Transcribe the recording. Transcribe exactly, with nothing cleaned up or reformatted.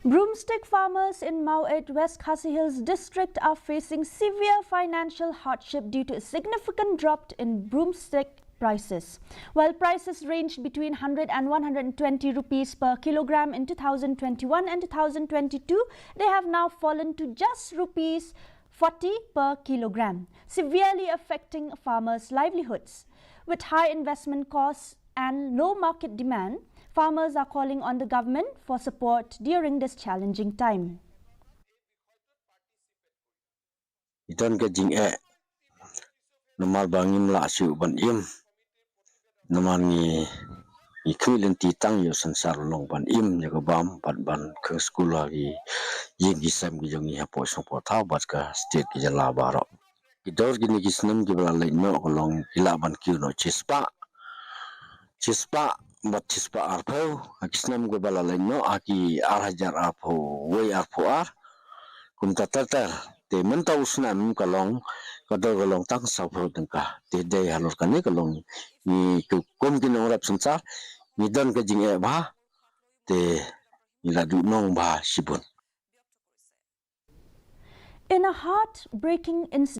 Broomstick farmers in Maweit, West Khasi Hills district are facing severe financial hardship due to a significant drop in broomstick prices. While prices ranged between one hundred and one hundred twenty rupees per kilogram in two thousand twenty-one and two thousand twenty-two, they have now fallen to just rupees forty per kilogram, severely affecting farmers' livelihoods. With high investment costs and low market demand, farmers are calling on the government for support during this challenging time. Iton ka jingeh namar ba ngim lah shuh ban im. Namar ngi ngi khmih lynti tang ïa u synsar long ban im ïa ka bam bad ban khang skul ha ki ïing ki sem ki jong ngi hapoh shnong poh thaw bad ka state ki jylla baroh. Ki dor kine ki snem kiba la leit noh ka long ki lah ban kiew noh chispah chispah bad chispah arphew ha ki snem kiba la leit noh ha ki ar hajar arphew wei arphew ar. Kumta ter ter te mynta u snem ka long ka dor ka long tang sawphew tyngka. Te dei halor kane ka long ngi kum ki nongrep synsar ngi don ka jingeh bha te ngi la duh nong bha shibun. In a heartbreaking incident,